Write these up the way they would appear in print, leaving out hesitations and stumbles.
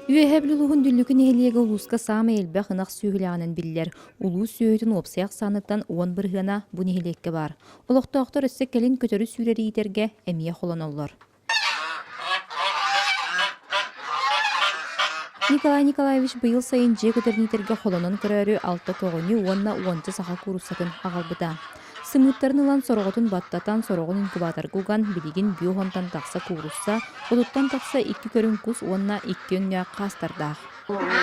Үөһээ Бүлүү улууһун Дүллүкү нэһилиэгэ улууска саамай элбэх ынах сүөһүлээҕинэн биллэр. Улуус сүөһүтүн уопсай ахсааныттан 10 бырыһыана бу нэһилиэккэ баар. Олохтоохтор өссө кэлин көтөрү сүүрэри иитэргэ эмиэ холоноллор. Николай Николаевич быйыл сайын дьиэ көтөрүн иитэргэ холонон көрөөрү алта көҕөнү уонна уонча саха кууруссатын аҕалбыта. Сымыыттарын ылан сороҕотун баттатан, сороҕун инкубаторга уган, билигин биохонтон тахса куурусса, отуттан тахса икки көрүҥ кус уонна икки өҥнөөх хаастардаах.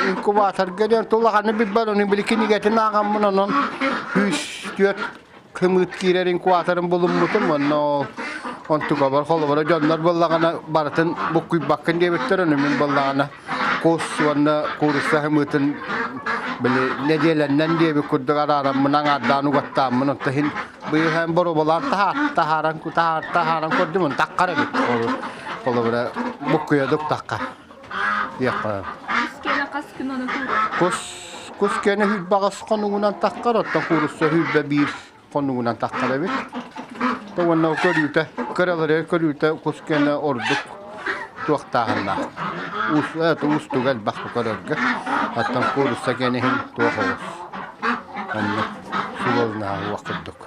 Инкубаторга диэн тулаханы билбэт, ону били кинигэтин ааҕаммын онон 104 кымыт киирэр инкубаторын булуммутум, онно онтугабар холобура дьоннор буоллаҕына барытын буккуйбаккын диэбиттэр, ону мин буоллаҕына кус уонна куурусса хымыытын били нэдиэлэннэн диэбит курдук араараммын аҥаардаан угаттааммын онто иһин быыһаан боруобалаан таһаар таһааран таһаар таһааран көрдүм он таххар эбит холобура буккуйадык тахха диэххэ Кус киэнэ хас күн ону кус кус киэнэ сүүрбэҕис хонугунан таххар оттон куурусса 21 хонугунан таххар эбит уонна көрүүтэ кыралары көрүүтэ кус киэнэ ордук туохтааһыннаах уустуга элбэх көрөргө оттон куурусса киэнэ иһин туох оҕус оннук сулолунаа уох курдук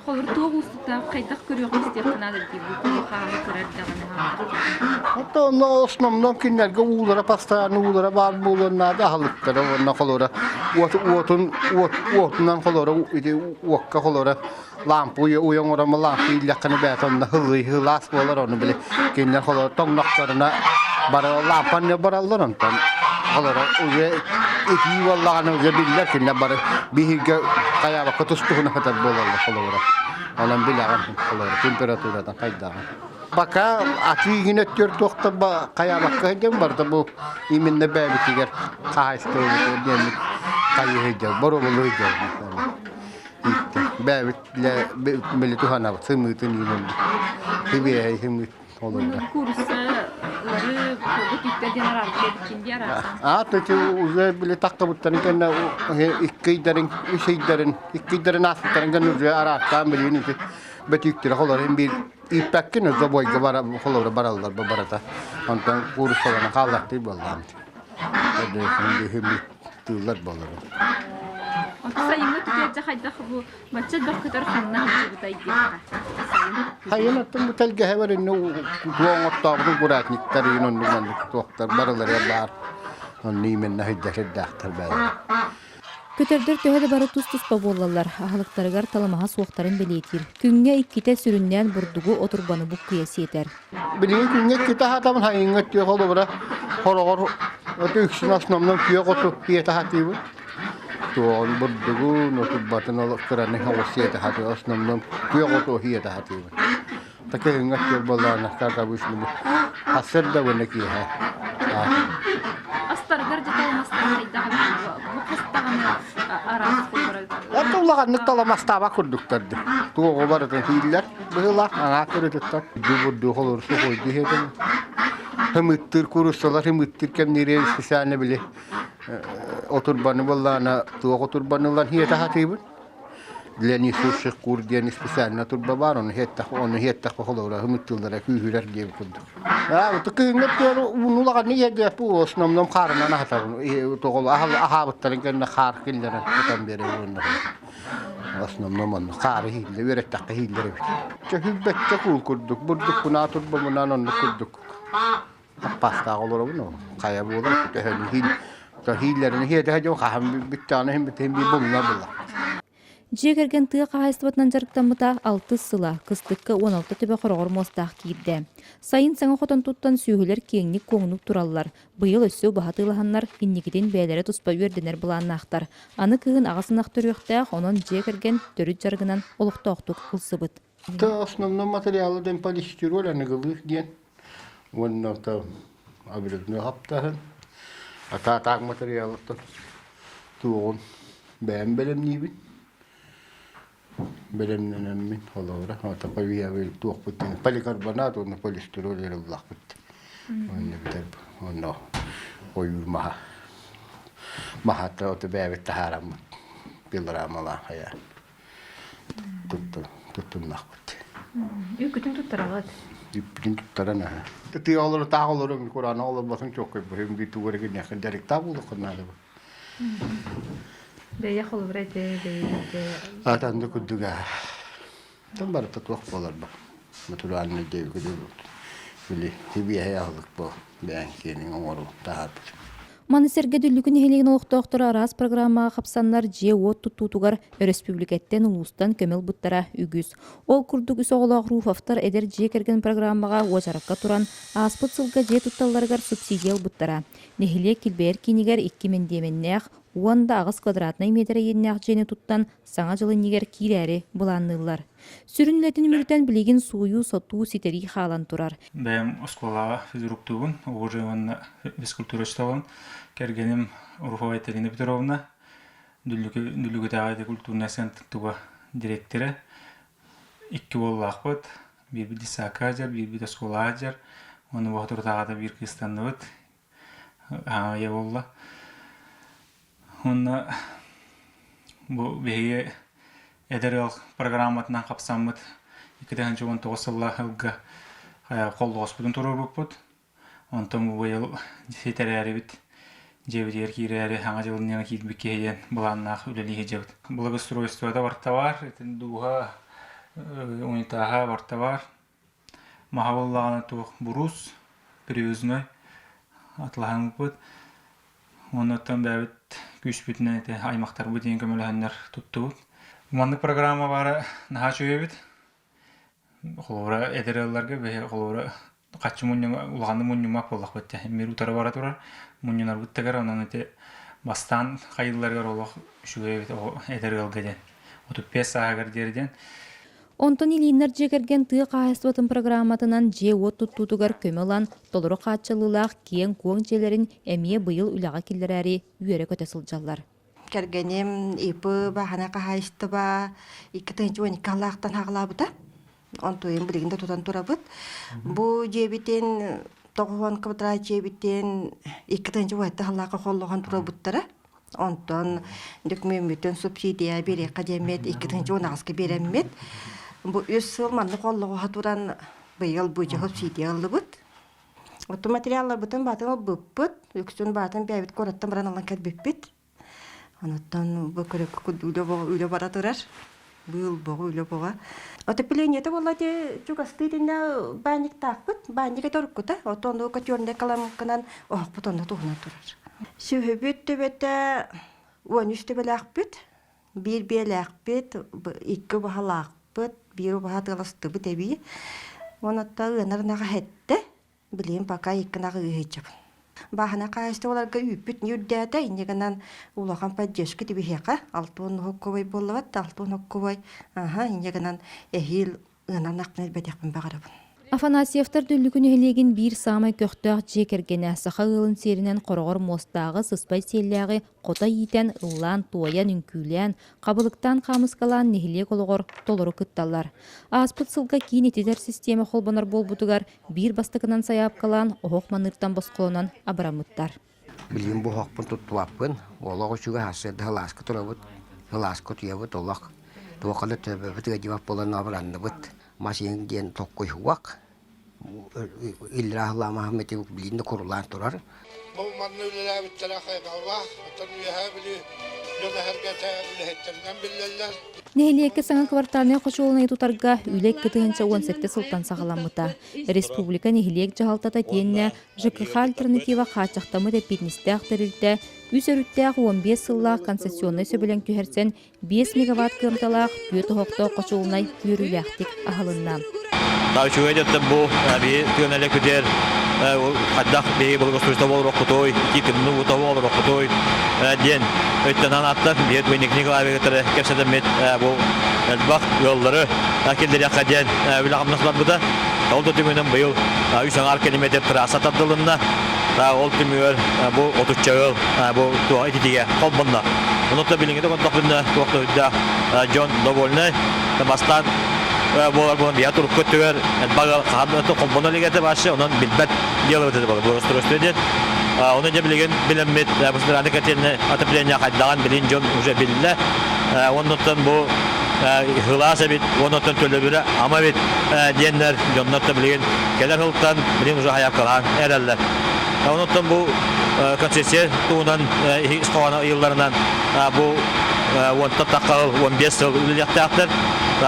Холобур туох уустуктаах хайдах көрүөххэ истиэххэ наада дии бу хаалы көрөр даҕаны Оттон онно основном кинилэргэ уулара постоянно уулара баар буолуон наада аһылыктара уонна холура уотун уотунан холура ити уокка холура лампа уйа оҥоромо лампа ииллэххинэ бэйэтэ онно һыллый һылаас буолар ону били кинилэр холура тоҥнохторуна бары лампаны бараллар онтон холура уже итии буоллаҕына уже биллэр кинилэр бары биһигэ хайаабакка тус-туһуна сытар буолаллар холобура онон билэҕин холобура температурата хайдаҕын Пока атыы игин өттүөр туохтар хайаабакка сылдьан барыта бу именно бэйэбитигэр хаһаайыстыбабытыгар диэммит хайыы сылдьар боруобалыы сылдьар бэйэбит били туһанабыт сымыытын иинэн сибиэһэй сымыыт олордо Кууруссалары түктэр диэн араартыыр дии араасан. Аа төтү уже били таххыбыттарын кэннэ икки ыйдарын үс ыйдарын икки ыйдарын ааспыттарын кэннэ уже араартаан билигин ити бөтүүктэрэ холорун биир Ииппэккин забойга бара холобура бараллар бу барыта. Онтон кууруссаларын хааллартыы буоллаҕым. Тыыллар буоллар. Сайыҥҥы түтүөччэ хайдах бу бачча элбэх көтөр ханна сылдьыбытай диэххэ. Сайын оттон бу тэлгэһэ бар инне туоҥ оттообутун куратниктар иин оннук маннык туохтар барыларыгар баар. Онну именно сылдьар бээлэр. Көтөрдөр төһө да бары тус-туспа буоллаллар, аһылыктарыгар талымаһа суохтарын бэлиэтиир. Күҥҥэ иккитэ сүрүннээн бурдугу, отурбаны буккуйа сиэтэр. Билигин күҥҥэ иккитэ аһатабын, хайыҥҥа өттүөх холобура хороҕор оту үксүн основном күөх оту сиэтэ сатыыбын. Туоҕун бурдугун, отурбатын ол кыраны оҕус сиэтэ сатыыбын, основном күөх оту сиэтэ сатыыбын. Такыһыҥҥа өттүөр буоллаҕына, как обычно, сарсыарда уонна киэһэ. Астаргар дьэ талымастар хайдах бу хастаҕына араас куллара Орто улаҕаннык таламастаабат курдуктар дии. Туоҕу барытын сииллэр быһыылаах, аҥаа көрүтүттэр. Дьубурдуу холору сухуойду иһэтин. Хымыттыыр кууруссалар хымыттыыр кэмнири специально били отурбаны буоллаҕына туох отурбаны ылан иһэтэ сатыыбын. Для несущих кур диэн специально турба баар, ону иһэттэх, ону иһэттэхпэ холобура хымыттыыллара күүһүрэр диэбит курдук. Аа, кыһыҥҥы өттүгэр ууну улаҕаннык иһэрдээхпин, в основном хаарынан аһатабын. Тоҕо аһаабыттарын кэннэ хаар киллэрэн кутан биэрэр уонна в основном онно хаары иһиллэ, үөрэттэххэ иһиллэр эбит. Чөһүлбэччэ куул курдук, бурдукпунаа турбамынан оннук курдук Хаппаастаах олоробун, хайа буолар, төһөнү иһииллэрин иһиэтэһэ дьон хаһан бүттэҕинэ иһин бүтэн биир булуна була. Дьиэ кэргэн тыа хаһаайыстыбатынан дьарыктаммыта алтыс сыла, кыстыкка 16 төбө хороҕор муостаах киирдэ. Сайын саҥа хотон туттан сүөһүлэр киэҥник-куоҥнук тураллар. Быйыл өссө убаһа атыылаһаннар, инникитин бэйэлэрэ туспа үөрдэнэр былааннаахтар. Аны кыһын аҕыс ынах төрүөхтээх, онон дьиэ кэргэн төрүт дьарыгынан олохтоохтук ылсыбыт. Основной материалы дэн полистироль аныгылыыр диэн уонна ото обрезной хаптаһын атаатаах материалыттан туоҕун бэйэм бэлэмниибин бэлэмнэнэммин холобура ото туохпут поликарбонат уонна полистироль эрэ ыллахпыт уонна бүтэр онно ойуур маһа маһата ото бэйэбит таһаараммыт пилорамалаах хайа туттуннахпыт Үкүтүн туттараҕыт. Үппүтүн туттаран аһа. Тыа олору таах олору кураана олорботун чуоккайбыһым бии тугу эрэ гиннэххин дьарыктаах буолуоххун наада бу. Бэйэ холобура этэ, бэйэ Атанды курдуга. Тон барыта туох буолар бу. Натуральный диэбикэ били сибиэһэй аһылык бу бэйэҥ киэниҥ оҥоруу таһаарбыт. Маны сэргэ Дүллүкү нэһилиэгин олохтоохторо араас программаҕа хапсаннар дьиэ-уот туттуутугар өрөспүүбүлүкэттэн, улуустан көмө ылбыттара үгүс. Ол курдук үс оҕолоох Руфовтар эдэр дьиэ кэргэн программаҕа уочаракка туран, ааспыт сылга дьиэ тутталларыгар субсидия ылбыттара. Нэһилиэк килбэйэр киинигэр икки мэндиэмэннээх, 18 квадратнай миэтэрэ иэннээх дьиэни туттан Саҥа дьыл иннигэр киирээри былаанныыллар. Сүрүн үлэтин үмүрүтэн билигин сууйуу-сотуу, ситэрии хаалан турар. Бэйэм оскуолаҕа физруктуубун, ОЖ уонна физкультура учууталын. Кэргэним Руфова Екатерина Петровна, Дүллүкүтээҕи культурнай центр туга дириэктэрэ. Икки уоллаахпыт, биирбит детсадка сылдьар, биирбит оскуолаҕа сылдьар. Уонна Боотурутааҕыта биир кыыстанныбыт. Аҕыйа буолла. Уонна бу биһиги эдэр ыал программатынан хапсаммыт 2019 сыллаах ылга холлоҕоспутун туруорбуппут. Онтон бу быйыл ситэрээрибит дьиэбитигэр киирээри саҥа дьыл киирбит киһи диэн былааннаах үлэлии сылдьабыт. Благоустройствота барыта баар, итин дууһа, унитаһа барыта баар. Маһа буоллаҕына туох буруус, привязной атылаһаммыппыт. Оннуттан бэйэбит күүспүтүнэн ити аймахтарбыт диэн көмөлөһөннөр туттубут. Маннык программа баара наһаа үчүгэй эбит. Холобура, эдэр ыалларга биһи холобура хаччы мунньума улаханнык мунньуммат буоллахпыт дии. Мир утары бара турар мунньунарбыт тыгар онон ити бастаан хайыылларыгар олох үчүгэй эбит эдэр ыалга диэн. 35 сааһыгар диэри диэн. Онтон Ильиннэр дьиэ кэргэн тыа хаһаайыстыбатын программатынан дьиэ-уот туттуутугар көмө ылан, толору хааччыллыылаах киэҥ-куоҥ дьиэлэрин эмиэ быйыл үлэҕэ киллэрээри үөрэ-көтө сылдьаллар. Кэргэним ИП баһана хаһаайыстыба 2012 аллаахтан хаҕалаабыта. Онтуйун билигин да тутан турабыт. Бу дьиэбитин тоҕуһуон квадрат дьиэбитин 2017 халлааха холлохон турабыттара. Онтон дөкмүөммүтүн субсидия биэриэххэ диэммит, 2018-ка биэрэммит. Бу үс сыл маннык оллоҕоһо туран быйыл бу дьэ субсидия ыллыбыт. Оттон материалларбытын баатын ылбыппыт, үксүн баатын бэйэбит куораттан баран ылан кэлбиппит. Онуттан бу көрөккө үлэ бара турар. Быыл боҕу үлэ боҕа. Отоплениета буолла ити чугастыы итиннэ баанньыктаахпыт. Баанньык это уруккута. Оттон онно котельнай каламкынан оһохпут онно туһунан турар. Сүһүбүт төбөтө 13 төбөлөөхпүт, биир биэлээхпит, икки убаһалаахпыт, биир убаһа тыаластыбыт эбии. Онотто ыанар ынаҕа хэттэ. Билигин пока икки ынаҕы ыыһыйдьабын. Бааһына хаһаайыстыбаларга үүппүт үрдээтэ, инньэ гынан улахан поддержка тибиһиэхэ алтуон хоккубай буоллабат, алтуон хоккубай, аха, инньэ гынан эһиил ыанан ахпын элбэтиэхпин баҕарабын. Афанасьевтар Дүллүкү нэһилиэгин биир саамай көхтөөх дьиэ кэргэнэ саха ыалын сиэринэн хороҕор муостааҕы, сыспай сиэллээҕи хото иитэн, ыллаан-туойан, үҥкүүлээн, хабылыктаан хаамыскалаан нэһилиэк олоҕор толору кытталлар. Ааспыт сылга киин ититэр систиэмэ холбонор буолбутугар биир бастакынан сайаапкалаан оһох маныыртан босхолонон абыраммыттар. Билигин бу оһохпун туттубаппын. Олох үчүгэй сарсыарда сылааска турабыт, сылааска утуйабыт, олох туохха да төбөбүт ыалдьыбат буолан абыранныбыт. Мас диэн токкуйуһуох. Иллэрээ сыллаамаһым ити билигин да курулаан турар. Бу манна үлэлээбиттэрэ хайҕаллаах, оттон Үөһээ Бүлүү дьоно-сэргэтэ үлэһиттэринэн биллэллэр. Нэһилиэккэ саҥа квартальнай хочуолунайы тутарга үлэ 2017 сылтан саҕаламмыта. Республика нэһилиэк дьаһалтата итиэннэ ЖКХ альтернатива хааччахтаммыт эппиэтинэстээх тэрилтэ үс өрүттээх 15 сыллаах концессионнай сөбүлэҥ түһэрсэн 5 мегаватт кыамталаах түөрт оһохтоох хочуолунай үөрүүлээхтик аһылынна. Үчүгэй дьоттон бу биһи тыын күтэр хайдах биһи благоустройство олорохпутуй, итии тымныы уута олорохпутуй диэн өйдөнөн аттар биһи Дмитрий Николаевич кэпсэтэммит бу элбэх ыаллары киллэриэххэ диэн үлэ-хамнас барбыта. Ол да түмүгүнэн быйыл үс аҥаар километр трасса тардылынна. Ол түмүгэр бу отучча ыал бу туох ититигэ холбонно. Онон билиҥҥи да көрдөхпүнэ туох да үрдээх дьон довольнай. Бастаан буолар буолан биһа турукка өттүгэр элбэх хаһан холбоно илик этэ вообще онон билбэт дело это было благоустройство диэн. Оны дьэ билигин билэммит бу котельное отопление хайдаҕын билин дьон уже биллэ. Оннуттан бу Сылаас эбит, уонна төлөбүрэ ама эбит диэннэр дьоннор билигин кэлэр сылтан билигин уже хайааккалаан эрэллэр. Онуттан бу концессия туһунан хоһооно ыйылларынан бу уонтан тахха 15 сыл үлэлиэхтээхтэр.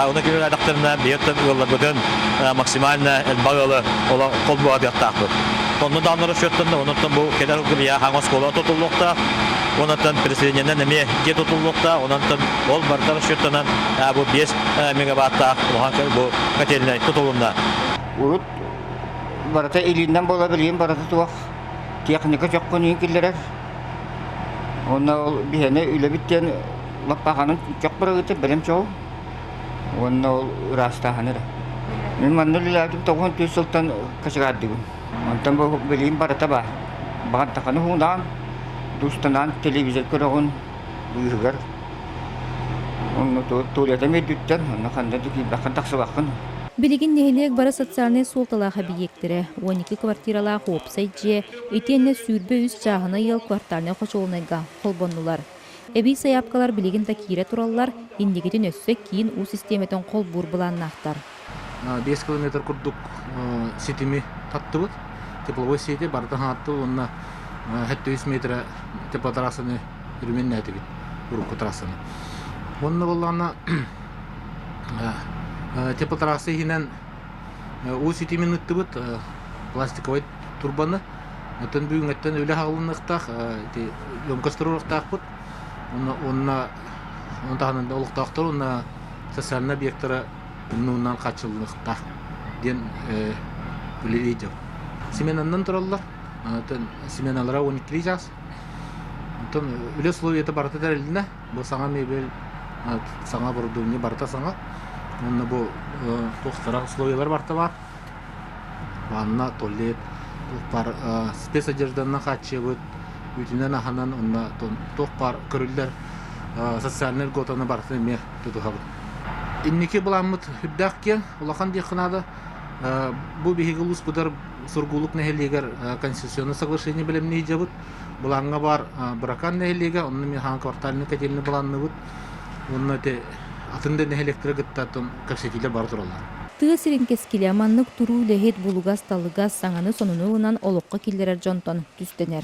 Оны күнүлээтэхтэринэ биһиэттэн ыалларбытын максимально элбэх ыалы холбуһатыахтаахпыт. Онно даҕаны расчеттан онуттан бу кэлэр сылга хаҥ оскуола тутуллуохтаах. Онуттан переселениенэн эмиэ дьиэ тутуллуохтаах. Онуттан ол барыта расчеттанан бу 5 мегаваттаах улахан бу котельнай тутулунна. Урут барыта илиинэн буола билигин барыта туох техника чоххун киллэрэр. Уонна ол биһиэнэ үлэбит диэн лаппаханын чох бырагыты бэлэм чоҕу. Уонна ол ыраастааһын эрэ. Мин манна үлэлээбитим 94 сылтан кочегаардыыбын. Онтон бу билигин барыта баар. Баҕардаххына уһунаан, дустанаан телевизор көрөҕүн быыһыгар. Онно туалетым үрдүттэн, онно ханна да киирбэххин тахсыбаккын. Билигин нэһилиэк бары социальнай суолталаах эбийиэктэрэ, 12 квартиралаах уопсай дьиэ, итиэннэ 23 чааһынай ыал квартальнай хочуолунайга холбоннулар. Эбии сайаапкалар билигин да киирэ тураллар, инникитин өссө киин уу систиэмэтин холбуур былааннаахтар. 5 километр курдук ситими таттыбыт. Тепловой сети барыта хааттыбыт уонна 700 метр теплотрассаны үрүмэннээтибит урукку трассаны. Уонна буоллаҕына теплотрасса иһинэн уу ситимин ыттыбыт пластиковай турбаны. Оттон бүгүҥҥэттэн үлэ хаалыныахтаах, ити емкость туруоруохтаахпыт. Уонна ону таһынан олохтоохтор уонна социальнай объектара тымныынан хааччыллыахтаах диэн үлэлии дьон. Сменаннан тураллар. Сменалара 12 час. Онтон үлэ условията барыта тэрилиннэ. Бу саҥа мебель, саҥа оборудование барыта саҥа. Уонна бу туохтара условиялар барыта баар. Ванна, туалет, туох баар спецодежданан хааччыйабыт, үүтүнэн-аһынан уонна туох баар көрүллэр социальнай льготаны барытын эмиэ тутуһабыт. Инники былааммыт үрдээх киэҥ, улахан диэххэ наада. Бу биһиги улууспутугар Сургуулук нэһилиэгэр конституционное соглашение бэлэмнии дьабыт. Былааҥҥа баар Быракаан нэһилиэгэ, онно эмиэ хаан квартальный котельный былаанныбыт. Уонна ити атын да нэһилиэктэри кытта кэпсэтиилэр бара тураллар. Тыа сирин кэскилэ маннык туруу үлэһит булугас-талыгас, саҥаны-сонуну ылынан олоххо киллэрэр дьонтон түстэнэр.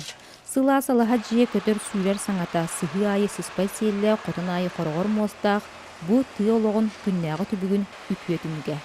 Сылаас алаһа дьиэ көтөр-сүүрэр саҥата, сыһыы аайы сыспай сиэллээх, хотон аайы хороҕор муостаах, бу тыа олоҕун күннээҕи түбүгүн үтүө түмүгэ.